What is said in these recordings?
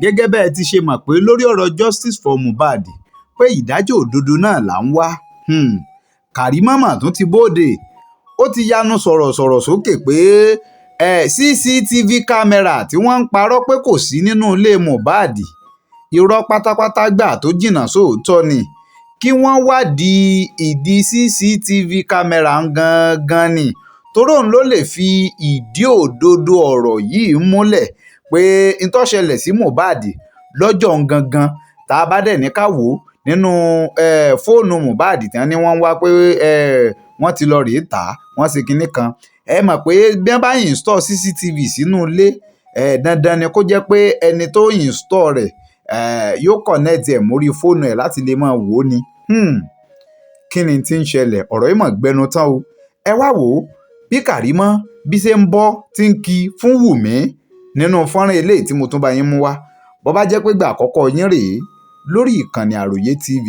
Gẹ́gẹ́ bẹ́ ẹ ti ṣe mọ̀ pé lórí ọ̀rọ̀ Justice for Mohbad, pé ìdájọ́ òdodo náà là ń wá, Kàrímọ́ mà tún ti bóde. Ó ti yanu sọ̀rọ̀ sọ̀rọ̀ sókè pé CCTV camera tí wọ́n ń parọ́ pé kò sí nínú ilé Mohbad, irọ́ pátápátá gbà tó jìnnà sóòótọ́ ni. Kí wọ́n wádìí ìdí CCTV camera gangan ni, torí òun ló lè fi ìdí òdodo ọ̀rọ̀ yìí múlẹ̀ pé n tó ṣẹlẹ̀ sí Mohbad lọ́jọ́ gangan. Tá a bá dẹ̀ ní ká wò ó nínú fóònù Mohbad tí wọ́n ní wọ́n ń wá pé wọ́n ti lọ rèé tà á, wọ́n ṣe kinní kan. Ẹ mọ̀ pé bí wọ́n bá install CCTV sínú ilé, dandan ni kó jẹ́ pé ẹni tó install rẹ̀ yóò connect ẹ̀ mórí fóònù ẹ̀ láti lè máa wò ó ni. Kí ni tí ń ṣẹlẹ̀? Ọ̀rọ̀ yìí mọ̀ gbẹnu tán o. Ẹ wá wò ó bí Kàrímọ́ bí ṣe ń bọ́ tí ń kí fún Wùmí nínú fọ́nrán eléyìí tí mo tún bá yín mú wá. Bó bá jẹ́ pé ìgbà àkọ́kọ́ yín rèé lórí ìkànnì Àròyé TV,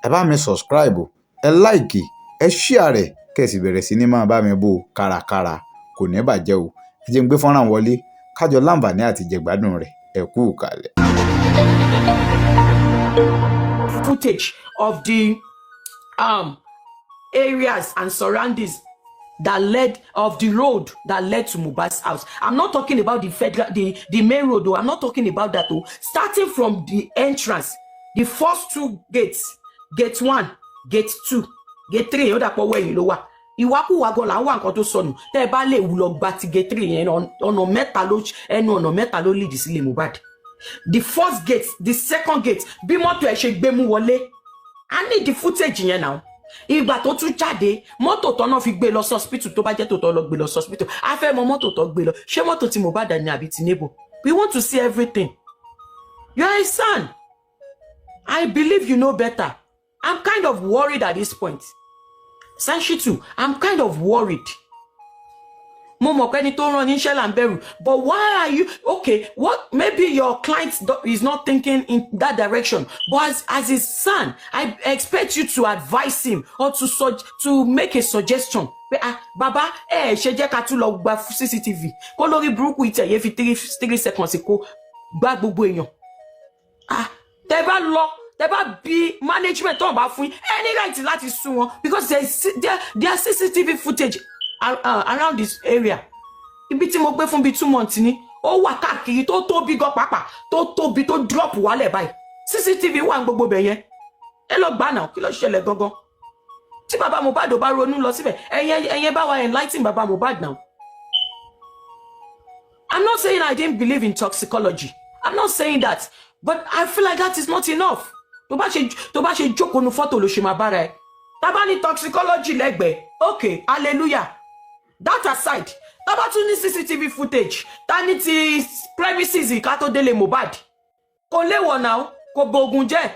ẹ bá mi subscribe, ẹ like, ẹ share rẹ̀, kẹ́ ẹ sì bẹ̀rẹ̀ sí ní máa bá mi bò kárakára. Kò ní bàjẹ́ o. Ẹ jẹ́ n gbé fọ́nrán wọlé kájọ láǹfààní àti jẹ̀gbádùn rẹ̀. Ẹ kú ìkàlẹ̀. Footage of the areas and surroundings that led of the road that led to Mohbad's house. I'm not talking about the federal, the main road though. I'm not talking about that though. Starting from the entrance, the first two gates, gate one, gate two, gate three, ó dàpọ̀ wẹ̀yìn ló wà. Ìwákùwà gan là ń wá nǹkan tó sọnù. Tẹ́ ẹ bá lè wù lọ gba ti gate three yẹn, ọ̀nà mẹ́ta ló, ẹnu ọ̀nà mẹ́ta ló lead sílé Mohbad. The first gate, the second gate, bí mọ́tò ẹ̀ ṣe gbé mú wọlé. I need the footage yẹn now. Ìgbà tó tún jáde, mọ́tò tó náà fi gbé lọ hospital, tó bá jẹ́ tòótọ́ lọ gbé lọ hospital, a fẹ́ mọ mọ́tò tó gbé lọ. Ṣé mọ́tò tí Mohbad ní àbí ti neighbor? We want to see everything. You are a son. I believe you know better. I'm kind of worried at this point. Sanshitu, I'm kind of worried. Mo mọ̀ pé ẹni tó rán níṣẹ́ là ń bẹ̀rù, but why are you okay? What, maybe your client is not thinking in that direction, but as his son, I expect you to advise him or to make a suggestion pé, "Ah, bàbá, ẹ ṣe jẹ́ ká tún lọ gba CCTV kó lórí burúkú ìtẹ̀yẹ fi 3 seconds kó gbá gbogbo èèyàn." Ah, tẹ bá lọ, tẹ bá bí management tó ń bá fún yín any right láti sún wọn, because there are CCTV footage around this area. Ibi tí mo gbé fún bíi 2 months ni ó wà káàkiri, tó tóbi gan pàápàá, tó tóbi, tó drop wálẹ̀ báyìí. CCTV wà ní gbogbo bẹ̀ yẹn. Ẹ lọ gbà náà. Kí ló ṣẹlẹ̀ gangan tí bàbá Mohbad ò bá ronú lọ síbẹ̀? Ẹ̀yin bá wa enlighten bàbá Mohbad now. I'm not saying I didn't believe in toxicology. I'm not saying that, but I feel like that is not enough. Tó bá ṣe jókòó nu fọ́tò ló ṣe máa bára ẹ. Tá bá ní toxicology lẹ́gbẹ̀ẹ́, okay, hallelujah. That aside, tá bá tún ní CCTV footage, tá ní ti premises ká tó délé Mohbad, kò léwọ̀ náà, kò bògùn jẹ́.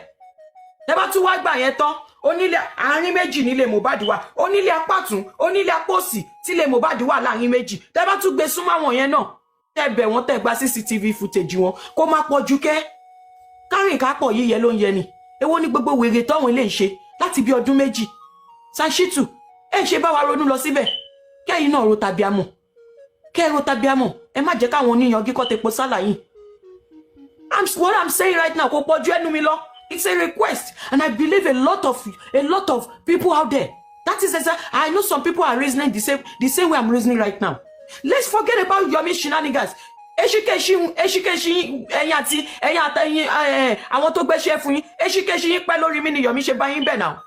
Tẹ́ bá tún wá gbà yẹn tán, onílé àárín méjì nílé Mohbad wà, onílé apá tún, onílé apá òsì tílé Mohbad wà láàrin méjì. Tẹ́ bá tún gbé súnmọ́ àwọn yẹn náà, tẹ́ bẹ̀ wọ́n, tẹ́ gba CCTV footage wọn, kó má pọ̀ ju kẹ́ kárìn kápọ̀ yíyẹ ló ń yẹ ni. Èwo ní gbogbo wèrè táwọn ilé ń ṣe láti bí ọdún 2? Sanshitu, ẹ ṣe bá wa ronú lọ síbẹ̀, kẹ́yìn náà ro tàbí amọ̀, kẹ́ ẹ ro tàbí amọ̀. Ẹ má jẹ́ káwọn oníyan kíkọ́ tepo sálà yìí. What I'm saying right now kò pọ̀ ju ẹnu mi lọ. It's a request, and I believe a lot of people out there, that is exactly, I know some people are reasoning the same way I'm reasoning right now. Let's forget about Yomi shenanigans. Eṣíkèṣí eṣíkèṣí, ẹ̀yin àti ẹ̀yin àtẹ̀yin àwọn tó gbéṣẹ́ fún yín, eṣíkèṣí yín pẹ́ lórí mi ni Yomi ṣe bá yín bẹ̀ náà.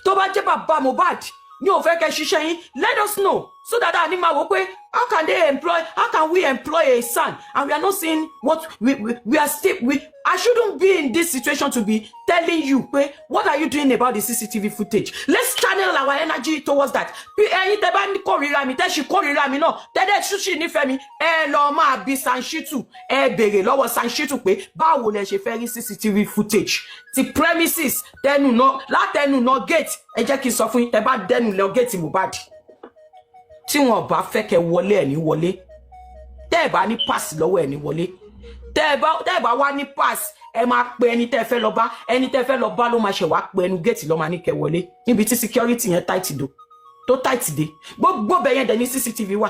Tó bá jẹ́ bàbá Mohbad ní ò fẹ́ kẹ́ ṣiṣẹ́ yín, let us know so that a ní máa wò pé how can we employ a son and we are not seeing what we are still we I shouldn't be in this situation to be telling you pé, "What are you doing about the CCTV footage?" Let's channel our energy towards that. Bí ẹ̀yin tẹ́ bá ní kórìíra mi, tẹ́ ṣì kórìíra mi náà, tẹ́lẹ̀ ṣúṣì nífẹ̀ẹ́ mi, ẹ lọ máa bi Sanshitu. Ẹ béèrè lọ́wọ́ Sanshitu pé báwo lẹ ṣe fẹ́ rí CCTV footage ti premises tẹnu náà, látẹnu náà gate. Ẹ jẹ́ kí n sọ fún yín, tẹ́ bá dẹnu lọ gate Mohbad, tí wọn bá fẹ́ kẹ́ wọlé, ẹ̀ ní wọlé. Tẹ́ ẹ bá ní pass lọ́wọ́, ẹ̀ ní wọlé. Tẹ́ ẹ bá wá ní pass, ẹ máa pe ẹni tẹ́ ẹ fẹ́ lọ bá. Ẹni tẹ́ ẹ fẹ́ lọ bá ló máa ṣe wá pe ẹnu gate lọ́ máa ní kẹ́ wọlé, níbi tí security yẹn tight do tó tight dé. Gbogbo bẹ̀ yẹn dẹ̀ ní CCTV wà.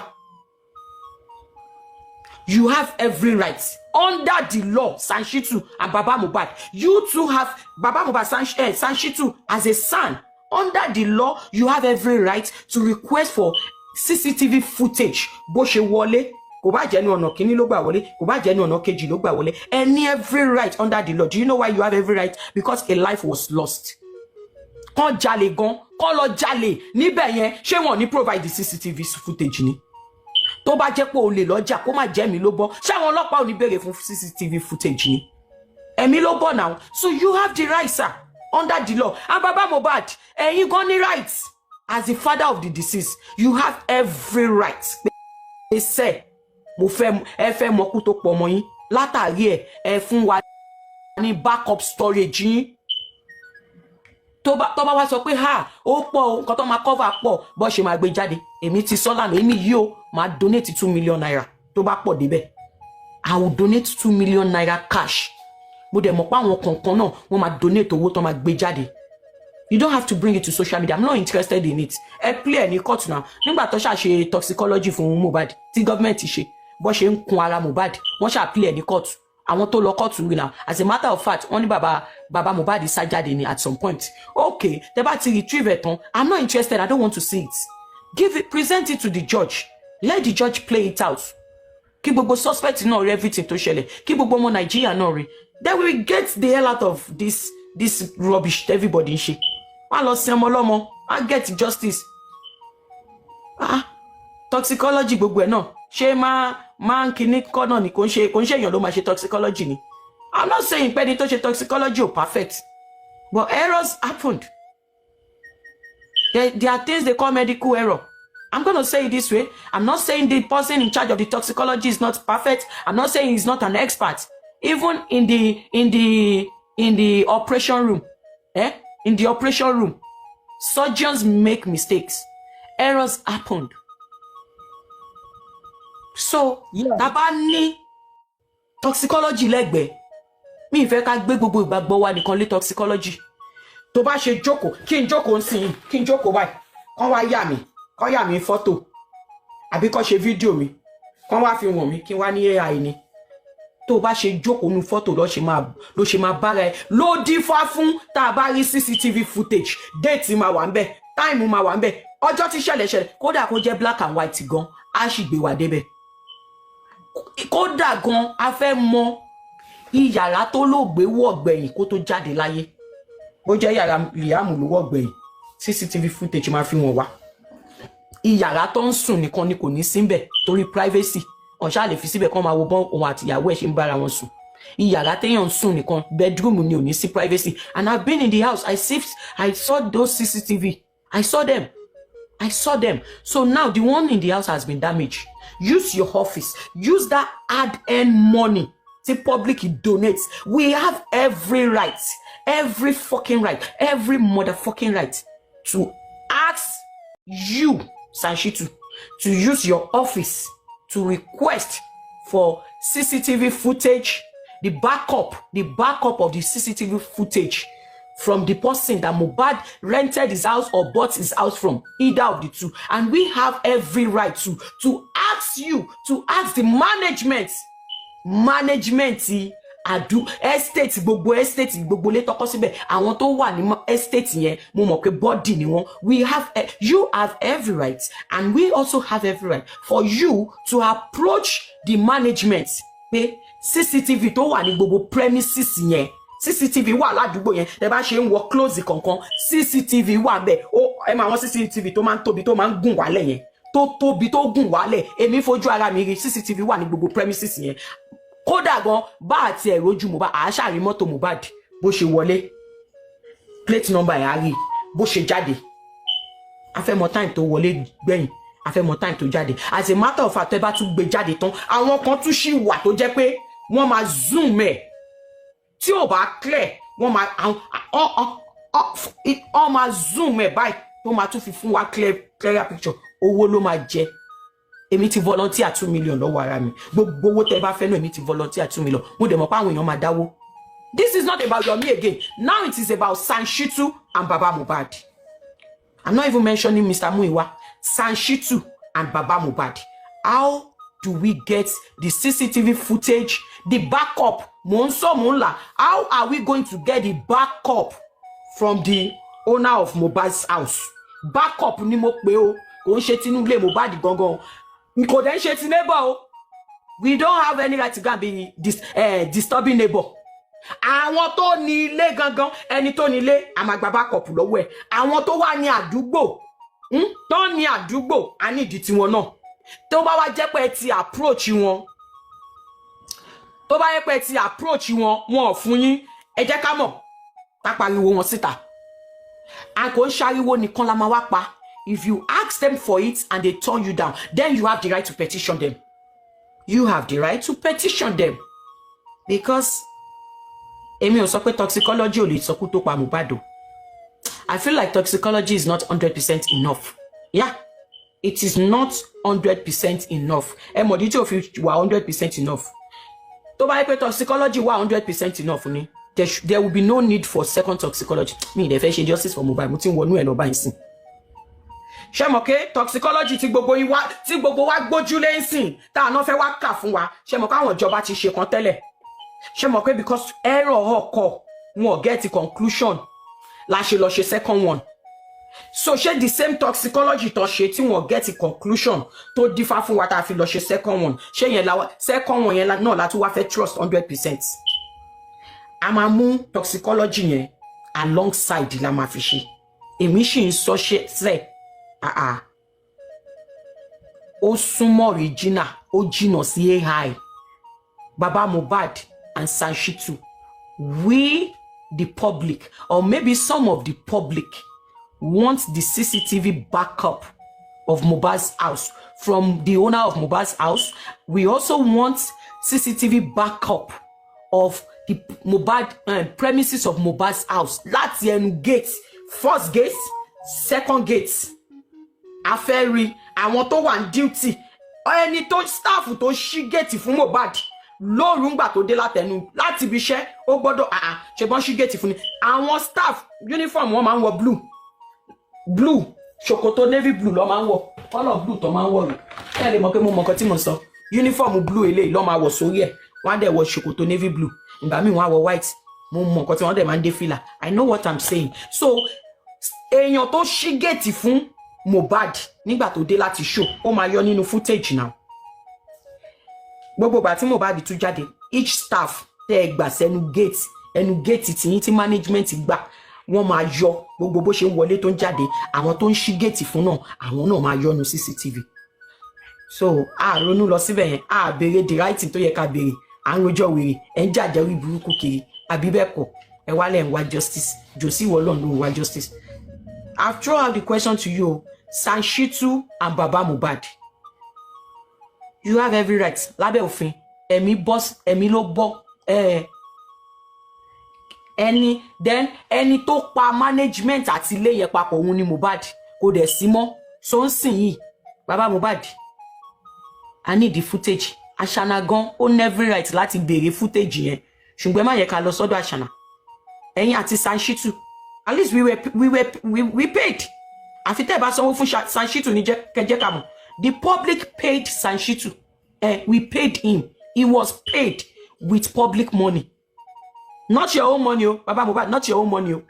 You have every right under the law. Sanshitu and Baba Mohbad, you two have, Baba Mohbad, Sanshitu as a son, under the law, you have every right to request for CCTV footage. Bó ṣe wọlé, kò bá jẹ́ ní ọ̀nà kínní ló gbà wọlé, kò bá jẹ́ ní ọ̀nà kejì ló gbà wọlé, ẹ ní every right under the law. Do you know why you have every right? Because a life was lost. Kán jalè gan, kán lọ jalè níbẹ̀ yẹn, ṣé wọn ò ní provide the CCTV footage ni? Tó bá jẹ́ pé olè lọ́jà, kó má jẹ́ mi ló bọ́, ṣé àwọn ọlọ́pàá ò ní béèrè fún CCTV footage ni? Ẹ̀mí ló bọ̀ now. So you have the right, sir, under the law. And Baba Mohbad, ẹ̀yin gan ní right. As the father of the deceased, you have every right pé sẹ́ mo fẹ́, ẹ fẹ́ mọkú tó pọ̀ ọmọ yín látàrí ẹ̀, ẹ fún wa ní backup storage yín. Tó bá wá sọ pé ha, ó pọ̀ o, nǹkan tó máa cover pọ̀, bó ṣe máa gbé jáde, èmi ti sọ lánàá, èmi yìí ó máa donate ₦2 million. Tó bá pọ̀ débẹ̀, I will donate ₦2 million cash. Mo dẹ̀ mọ̀ pé àwọn kọ̀ọ̀kan náà, wọ́n máa donate owó tó máa gbé jáde. You don't have to bring it to social media. I'm not interested in it. Ẹ play ẹ ní court now. Nígbà tó ṣàṣe toxicology fún Mohbad tí gọ́ọ̀mẹ̀ntì ṣe, bó ṣe ń kun ara Mohbad, wọ́n ṣà play ẹ ní court. Àwọn tó lọ court rí now. As a matter of fact, wọ́n ní bàbá Mohbad sá jáde ní at some point. Okay, tẹ́ bá ti retrieve ẹ̀ tán, I'm not interested. I don't want to see it. Give it, present it to the judge. Let the judge play it out, kí gbogbo suspect náà rí everything tó ṣẹlẹ̀, kí gbogbo ọmọ Nàìjíríà náà rí. Then we will get the hell out of this rubbish everybody ń ṣe. Wọ́n á lọ sin ọmọ ọlọ́mọ, wọ́n á get justice. Ah, toxicology gbogbo ẹ̀ náà, ṣé máa ń kíní kọ́ náà ni? Kò ń ṣe èèyàn ló máa ṣe toxicology ni. I'm not saying pé ẹni tó ṣe toxicology ò perfect, but errors happened. There are things they call medical error. I'm going to say it this way. I'm not saying the person in charge of the toxicology is not perfect. I'm not saying he's not an expert. Even in the operation room, eh? In the operation room, surgeons make mistakes. Errors happened. So, tá bá ní toxicology lẹ́gbẹ̀ẹ́, mi ì fẹ́ ká gbé gbogbo ìgbàgbọ́ wa nìkan lé toxicology. Tó bá ṣe jókòó, kí n jókòó ń sìn, kí n jókòó báyìí, kán wá yà mí, kán yà mí fọ́tò, àbí kán ṣe fídíò mi, kán wá fi wọ̀n mí, kí n wá ní AI ni. Tó o bá ṣe jókòó nu fọ́tò ló ṣe máa bára ẹ ló dífá fún. Tá a bá rí CCTV footage, date máa wà ń bẹ̀, time máa wà ń bẹ̀, ọjọ́ tí ṣẹlẹ̀ ṣẹlẹ̀. Kódà kó jẹ́ black and white gan, á sì gbé wa débẹ̀. Kódà gan, a fẹ́ mọ iyàrá tó lóògbé wọ̀ gbẹ̀yìn kó tó jáde láyé. Bó jẹ́ yàrá Liam ló wọ̀ gbẹ̀yìn, CCTV footage máa fi wọ̀n wá. Iyàrá tó ń sùn nìkan ni kò ní síbẹ̀ torí privacy. Ọ̀ṣà lè fi síbẹ̀ kán máa wo bọ́n òun àti ìyàwó ẹ̀ ṣe ń bára wọn sùn. Iyàrá téèyàn ń sùn nìkan, bedroom ni ò ní sí privacy. And I've been in the house. I saw those CCTV. I saw them, I saw them. So now the one in the house has been damaged. Use your office. Use that hard-earned money tí public donates. We have every right, every fucking right, every motherfucking right to ask you, Sanshitu, to use your office to request for CCTV footage, the backup of the CCTV footage from the person that Mohbad rented his house or bought his house from, either of the two. And we have every right to ask you, to ask the management adu estate, gbogbo estate, gbogbo ilé tọkọ síbẹ̀, àwọn tó wà ní estate yẹn, mo mọ̀ pé body ni wọ́n. We have you have every right and we also have every right for you to approach the management pé CCTV tó wà ní gbogbo premises yẹn, CCTV wà ládùúgbò yẹn, tẹ bá ṣe ń wọ close kankan, CCTV wà bẹ́ẹ̀. Ó ẹ máa wọn CCTV tó máa ń tóbi, tó máa ń gùn wálẹ̀ yẹn, tó tóbi, tó gùn wálẹ̀. Èmi fojú ara mi rí, CCTV wà ní gbogbo premises yẹn. Kódà gan, bá àti ẹ̀rọ ojú Mohbad, àáṣàrí mọ́tò Mohbad bó ṣe wọlé, plate number ẹ̀ á rí bó ṣe jáde. A fẹ́ mọ time tó wọlé gbẹ̀yìn, a fẹ́ mọ time tó jáde. As a matter of fact, ẹ bá tún gbé jáde tán, àwọn kan tún ṣì wà tó jẹ́ pé wọ́n máa zoom ẹ̀. Tí ò bá clear, wọ́n máa ọ máa zoom ẹ̀ báyìí, tó máa tún fi fún wa clearer picture. Owó ló máa jẹ. Èmi ti volunteer 2 million lọ́wọ́ ara mi. Gbogbo owó tẹ́ bá fẹ́ náà, èmi ti volunteer 2 million. Mo dẹ̀ mọ̀ pé àwọn èèyàn máa dáwó. This is not about Yomi again now. It is about Sanshitu and Baba Mohbad. I'm not even mentioning Mr. Muiwa. Sanshitu and Baba Mohbad, how do we get the CCTV footage, the backup? Mò ń sọ, mò ń là. How are we going to get the backup from the owner of Mohbad's house? Backup ni mo pè o. Kò ń ṣe tinú ilé Mohbad gangan, kò dẹ̀ ń ṣe ti neighbor o. We don't have any right to go and be disturbing neighbor. Àwọn tó ní ilé gangan, ẹni tó ní ilé, a máa gba backup lọ́wọ́ ẹ̀. Àwọn tó wà ní àdúgbò, tó ní àdúgbò, a ní ìdí tiwọn náà. Tó bá wá jẹ́ pé ẹ ti approach wọn, tó bá yẹ pé ẹ ti approach wọn, wọn ò fún yín, ẹ jẹ́ ká mọ̀, ká pariwo wọn síta. A kò ń ṣariwo nìkan la máa wá pa. If you ask them for it and they turn you down, then you have the right to petition them. You have the right to petition them, because èmi ò sọ pé toxicology ò lè sọkú tó pa Mohbad o. I feel like toxicology is not 100% enough. Yeah, it is not 100% enough. Ẹ mọ̀ dí tí ò fi wà 100% enough. Tó bá yẹ pé toxicology wà 100% enough ni, there will be no need for second toxicology. Mi ì dẹ̀ fẹ́ ṣe justice for Mohbad, mo ti ń wọnú ẹ̀ lọ báyìí sìn. Ṣé mọ̀ pé toxicology tí gbogbo yín wá, tí gbogbo wa gbójúlé ń sìn, tá a náà fẹ́ wá kà fún wa, ṣé mọ̀ káwọn ìjọba ti ṣe kan tẹ́lẹ̀? Ṣé mọ̀ pé because error ọkọ̀ wọn ò get the conclusion la ṣe lọ ṣe second one? So ṣé the same toxicology tó ṣe tí wọn get the conclusion tó dífá fún wa tá a fi lọ ṣe second one, ṣé yẹn la second one yẹn náà la tún wá fẹ́ trust 100%? A máa mú toxicology yẹn alongside la máa fi ṣe. Èmi sì ń sọ ṣe sẹ, ah ah, ó súnmọ́ original, ó jìnnà sí AI. Baba Mohbad and Sanshitu, we the public, or maybe some of the public, want the CCTV backup of Mohbad's house from the owner of Mohbad's house. We also want CCTV backup of the Mohbad premises of Mohbad's house, láti ẹnu gate, first gate, second gate. A fẹ́ rí àwọn tó wà ní duty, ẹni tó staff tó ṣí gate fún Mohbad lóru ńgbà tó dé látẹnu láti ibi iṣẹ́. Ó gbọ́dọ̀ àà ṣe bọ́n ṣí gate fún ni. Àwọn staff, uniform wọn máa ń wọ blue, blue ṣòkòtò, navy blue ló máa ń wọ, colour blue tó máa ń wọ rè. Ẹ lè mọ̀ pé mo mọ̀ nǹkan tí mo sọ. Uniform blue eléyìí ló máa wọ̀ sórí ẹ̀, wọ́n á dẹ̀ wọ ṣòkòtò navy blue, ìgbà míì wọ́n á wọ white. Mo mọ̀ nǹkan tí wọ́n dẹ̀ máa ń dé fìlà. I know what I'm saying. So èèyàn tó ṣí gate fún Mohbad nígbà tó dé láti show, ó máa yọ nínú footage now. Gbogbo ìgbà tí Mohbad tún jáde, each staff tẹ́ ẹ gbà sẹ́nu gate, ẹnu gate tìyín tí management gbà, wọ́n máa yọ gbogbo bó ṣe ń wọlé tó ń jáde. Àwọn tó ń ṣí gate fún náà, àwọn náà máa yọnu CCTV. So a ronú lọ síbẹ̀ yẹn, a béèrè the right thing tó yẹ ká béèrè. À ń rojọ́ wèrè, ẹ̀ ń jàjẹ́ orí burúkú kiri, àbí bẹ́ẹ̀ kọ́? Ẹ wálẹ̀ ń wá justice jòsí, ìwọ lọ́n ló ń wá justice. I've thrown out the question to you, Sanshitu and Baba Mohbad. You have every right lábẹ́ òfin. Ẹ̀mí bọ́, ẹ̀mí ló bọ́ ẹni. Then ẹni tó pa management àti ilé yẹn papọ̀, òun ni Mohbad, kò dẹ̀ sí mọ́. So ń sìn yìí, Baba Mohbad, I need the footage. Aṣana gan ó ní every right láti béèrè footage yẹn, ṣùgbọ́n ẹ má yẹ ká lọ sọ́dọ̀ Aṣana. Ẹ̀yin àti Sanshitu, at least we paid. Àfi tẹ́ ẹ bá sanwó fún Sanshitu ní kẹjẹ́ ká mọ̀. The public paid Sanshitu. We paid him. He was paid with public money, not your own money o, Baba Mohbad, not your own money o.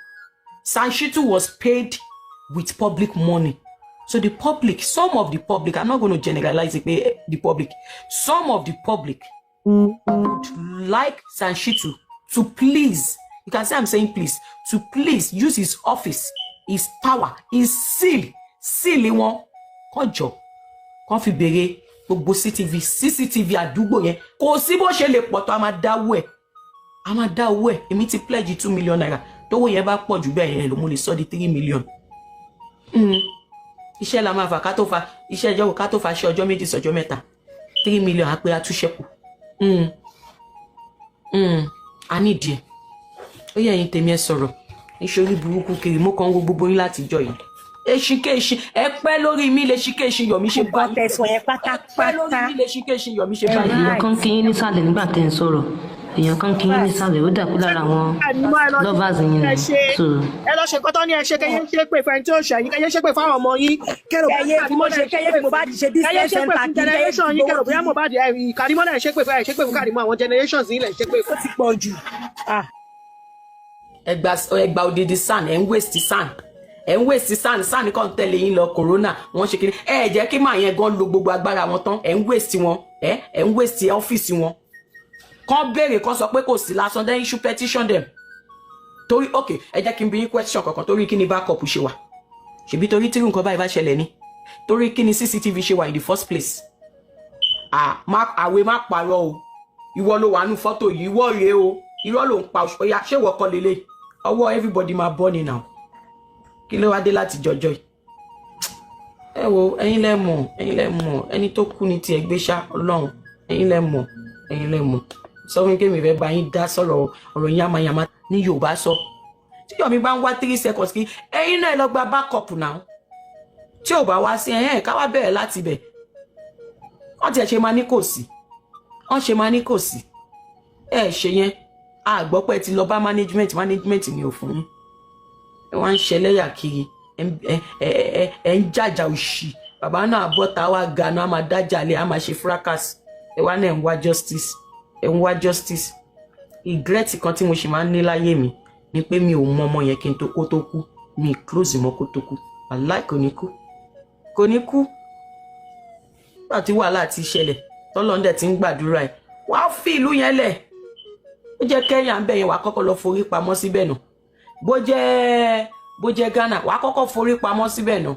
Sanshitu was paid with public money. So the public, some of the public, I'm not going to generalize it pé the public, some of the public would like Sanshitu to please, you can say I'm saying please, to please use his office, his power, his seal, seal wọn kàn jọ kàn fi béèrè gbogbo CCTV àdúgbò yẹn. Kò sí bó ṣe lè pọ̀ tó, a máa dáwọ́ ẹ̀, a máa dá owó ẹ̀. Èmi ti pledge ₦2 million. Tówó yẹn bá pọ̀ jù bẹ́ẹ̀ yẹn ló, mo lè sọ di 3 million. Iṣẹ́ la máa fà ká tó fa iṣẹ́ ìjọba, ká tó fa ṣe ọjọ́ 2 sọ́jọ́ 3, 3 million á pé àtúnṣẹ́kù. A nídìí ẹ̀. Ó yẹ ẹ̀yin tèmi, ẹ sọ̀rọ̀ nítorí burúkú kiri. Mo kàn ń wo gbogbo yín láti jọ yìí. Eṣinkéṣin, ẹ pẹ́ lórí mi lè ṣinkéṣin yọ̀mí ṣe Gbogbo báyìí. àtẹ̀sọ̀ yẹn Ẹ pẹ́ lórí pátápátá. mi lè ṣinkéṣin yọ̀mí ṣe báyìí. Èèyàn kan kí yín nísàlẹ̀ nígbà tẹ́ ń sọ̀rọ̀. Èèyàn kan kí yín nísàlẹ̀, ó dàbí lára àwọn lovers yín Ẹ ni. ṣe So ẹ lọ ṣe nǹkan tó ní ẹ ṣe, kẹyẹ ṣe pé fún ẹni tí ó ṣẹyìn, kẹyẹ ṣe pé fáwọn ọmọ yín, kẹrò Kẹyẹ fi mo ṣe, kẹyẹ fi Mohbad ṣe kẹyẹ business ṣe pé center fún kí kẹyẹ generation fi yín, kẹrò gbowó bóyá kiri. Mohbad ẹ Kàrímọ́ lẹ̀ ṣe pé fún, ẹ ṣe pé fún Kàrímọ́, àwọn generations yín lẹ̀ ṣe pé Ó fún. ti pọ̀ jù. Ah. Ẹgbà ẹgbà odidi SAN, ẹ ń waste SAN, ẹ ń waste SAN. SAN kàn tẹ̀lé yín lọ coroner, wọ́n ṣe kiri. Ẹ jẹ́ kí màá yẹn gan lo gbogbo agbára wọn tán. Ẹ ń waste wọn, ẹ ń waste ọ́fíìsì wọn. Kàn béèrè, kàn sọ pé kò sí lásán, then you should petition them. Torí, ok, ẹ jẹ́ kí n bi yín question kankan. Torí kí ni backup ṣe wà? Ṣèbí torí tí nǹkan báyìí bá ṣẹlẹ̀ ni? Torí kí ni CCTV ṣe wà in the first place? Ah, má àwẹ̀, má parọ́ o. Ìwọ ló wà nù fọ́tò yìí, ìwọ rèé o. Irọ́ ló ń pa. Ọ̀yà, ṣé ìwọ kọ́ lélẹ̀? Ọwọ́ everybody máa bọ́ ni now. Kí ló wá dé láti jọjọ́ yìí? Ẹ wo, ẹ̀yin lẹ mọ̀, ẹ̀yin lẹ mọ̀. Ẹni tó kú ní tiẹ̀ gbé ṣá. Ọlọ́run, ẹ̀yin lẹ mọ̀, ẹ̀yin lẹ mọ̀. Sọ fún mi pé mi fẹ́ bá yín dá sọ̀rọ̀ ọ̀rọ̀ yamayama ní Yorùbá sọ. Tí Yomi bá ń wá 3 seconds, kí ẹ̀yin náà lọ gba backup now. Tí ò bá wá sí ẹ̀hẹ́n, ká wá bẹ̀rẹ̀ láti bẹ̀. Wọ́n tiẹ̀ ṣe máa ní kò sí, wọ́n ṣe máa ní kò sí. Ẹ ṣe yẹn, a gbọ́ pé ẹ ti lọ bá management. Management ni ò fún yín. Ẹ wá ń ṣẹlẹ́yà kiri, ẹ ń jàjà òṣì. Bàbá náà bọ́ta wá ganu, a máa dájà lé, a máa ṣe fracas. Ẹ wá náà ń wá justice, ẹ ń wá justice. Regret kan tí mo ṣì máa ń ní láyé mi ni pé mi ò mọ ọmọ yẹn kí n tó kó tó kú. Mi close mọ́ kó tó kú. Wàláì, kò ní kú, kò ní kú. Nígbà tí wàhálà ti ṣẹlẹ̀, tọ́lọ́ndẹ̀ ti ń gbàdúrà ẹ̀, wàá fi ìlú yẹn lẹ̀. Ó jẹ́ Kenya ń bẹ̀ yẹn, wàá kọ́kọ́ lọ forí pamọ́ síbẹ̀ nà. Bó jẹ́ Ghana, wàá kọ́kọ́ forí pamọ́ síbẹ̀ nà.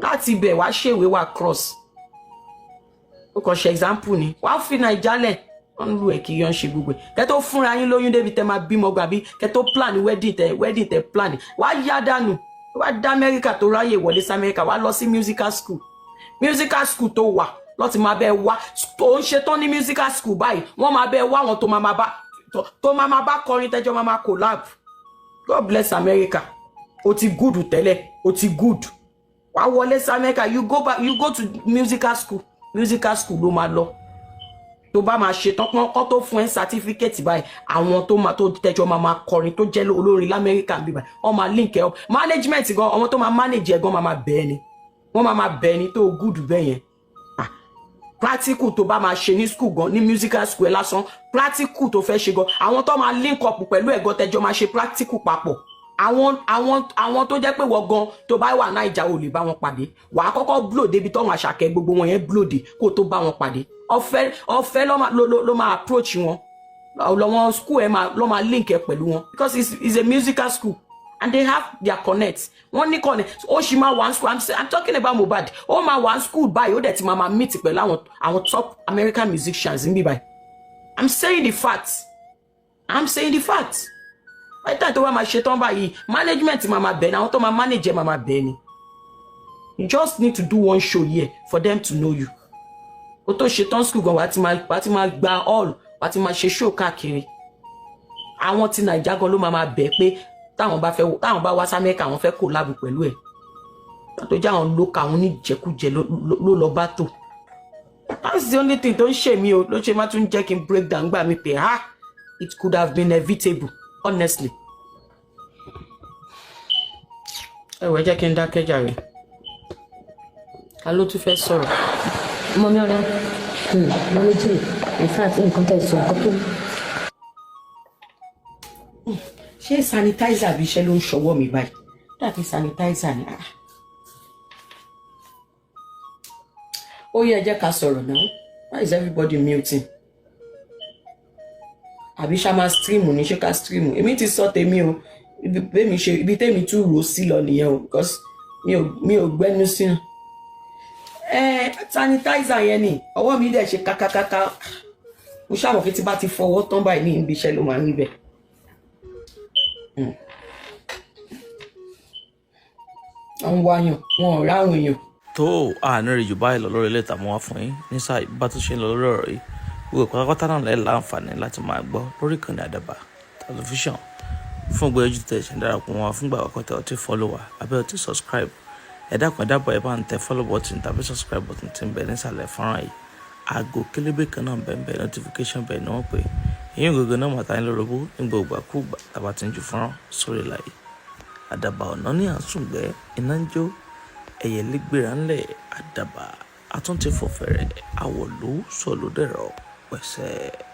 Láti ibẹ̀, wàá ṣèwé, wàá cross. Ó kàn ṣe example ni. Wàá fi Naija lẹ̀. Wọ́n ń lu ẹ̀ kiri, wọ́n ń ṣe gbogbo ẹ̀. Kẹ́ tó fúnra yín lóyún débi tẹ́ máa bímọ gbà bí kẹ́ tó plan wedding, tẹ wedding tẹ plan, wàá yá dànù. Wàá dá Amẹ́ríkà, tó ráyè wọlé sí Amẹ́ríkà, wàá lọ sí musical school. Musical school tó wà lọ́ti máa bẹ́ẹ̀ wá tó ń ṣetán ní musical school báyìí, wọ́n máa bẹ́ẹ̀ wá àwọn tó máa bá kọrin, tẹ́jọ́ máa máa collab. God bless America. O ti good tẹ́lẹ̀, o ti good. Wàá wọlé sí America, you go back, you go to musical school. Musical school ló máa lọ. Tó bá máa ṣe tán pọ́n kọ́ tó fún ẹ certificate báyìí, àwọn tó máa tó tẹ́jọ́ máa máa kọrin, tó jẹ́ olórin lamẹ́ríkà ń bí báyìí, wọ́n máa link ẹ up. Management gan, àwọn tó máa manage ẹ gan máa máa bẹ́ẹ̀ ni, wọ́n máa máa bẹ́ẹ̀ ni tó good bẹ́ẹ̀ yẹn. Ah, practical tó bá máa ṣe ní school gan, ní musical school ẹ lásán, practical tó fẹ́ ṣe gan, àwọn tó máa link up pẹ̀lú ẹ̀gọ́, tẹ́jọ́ máa ṣe practical papọ̀, àwọn tó jẹ́ pé wọ́n gan, tó bá wà Naija, ò lè bá wọn pàdé. Wà á kọ́kọ́ blow débi tọ́wọ́n àṣàkẹ́ gbogbo wọn yẹn blow dé kó tó bá wọn pàdé. Ọ̀fẹ́, ọ̀fẹ́ ló máa approach wọn lọ́wọ́. School ẹ máa ló máa link ẹ pẹ̀lú wọn because it's a musical school and they have their connect. Wọ́n ní connect. Ó sì máa wà ní school. I'm talking about Mohbad. Ó máa wà ní school báyìí, ó dẹ̀ ti máa máa meet pẹ̀lú àwọn top American musicians níbí báyìí. I'm saying the facts, I'm saying the facts. By the time tó bá máa ṣe tán báyìí, management máa máa bẹ̀ ni, àwọn tó máa manage ẹ máa máa bẹ̀ ni. You just need to do one show here for them to know you. Kó tó ṣe tán school gan, wàá ti máa gba hall, wàá ti máa ṣe show káàkiri. Àwọn tí Naija gan ló máa máa bẹ̀ pé táwọn bá fẹ́, táwọn bá wá sí Amẹ́ríkà, àwọn fẹ́ collab pẹ̀lú ẹ̀. Tó jẹ́ àwọn lóka, àwọn oníjẹkújẹ ló lọ bá tò. That's the only thing tó ń ṣe mí o, ló ṣe má tún jẹ́ kí n break down gbà mí pé, ah, it could have been evitable, honestly. Ẹ wọ, ẹ jẹ́ kí n dákẹ́ jàre. Ta ló tún fẹ́ sọ̀rọ̀? Mummy ọ̀rẹ́, mummy jì, in fact, nǹkan tẹ̀ sọ, nǹkan tó Ṣé sanitizer bí iṣẹ́ ló ń ṣọwọ́ mi báyìí? Dàbí sanitizer ni. Ah. Ó yẹ, ẹ jẹ́ ká sọ̀rọ̀ náà. Why is everybody muting? Àbí ṣá máa stream ní? Ṣé ká stream? Èmi ti sọ tèmi o. Ibi tèmi ṣe, ibi tèmi tún rò sí lọ nìyẹn o, because mi ò gbẹ́nu sí ẹ. Sanitizer yẹn ni ọwọ́ mi dẹ̀ ṣe kákákáká. Mo ṣàmọ̀ pé tí bá ti fọwọ́ tán báyìí ní ibi iṣẹ́ ló máa ń rí bẹ́ẹ̀. Wọ́n ń wáyàn, wọn ò ráwọn èèyàn. Tó àánú rẹ̀ jù báyìí lọ lórí ilé ìtààmú wa fún yín ní sáà bá tó ṣe ń lọ lórí ọ̀rọ̀ yìí. Gbogbo pátápátá náà lẹ́ láǹfààní láti máa gbọ́ lórí ìkànnì Àdàbà Tẹlifíṣàn. Fún gbogbo ojú tẹ̀ ṣe ń darapọ̀ mọ́ wa fúngbà àkọ́kọ́, tẹ ọtí follow wa àbí ọtí subscribe, ẹ dákun, ẹ dábọ̀, ẹ bá ń tẹ follow button tàbí subscribe button tí ń bẹ nísàlẹ̀ fọ́nrán yìí. Aago kélébé kan náà bẹ́ẹ̀ bẹ́ẹ̀, notification bẹ́ẹ̀ ni wọ́n pè. Ìyẹn gògó náà màtá yín lórobó ní gbogbo àkúgbà tàbá ti ń ju fọ́nrán sórí láyé. Àdàbà ọ̀nà ní àsùngbẹ́ iná ń jó ẹ̀yẹlé gbéra ńlẹ̀ àdàbà àtúntì fọ̀fẹ̀rẹ̀ àwọ̀lú sọ̀lódẹ̀rọ̀ pẹ̀sẹ̀.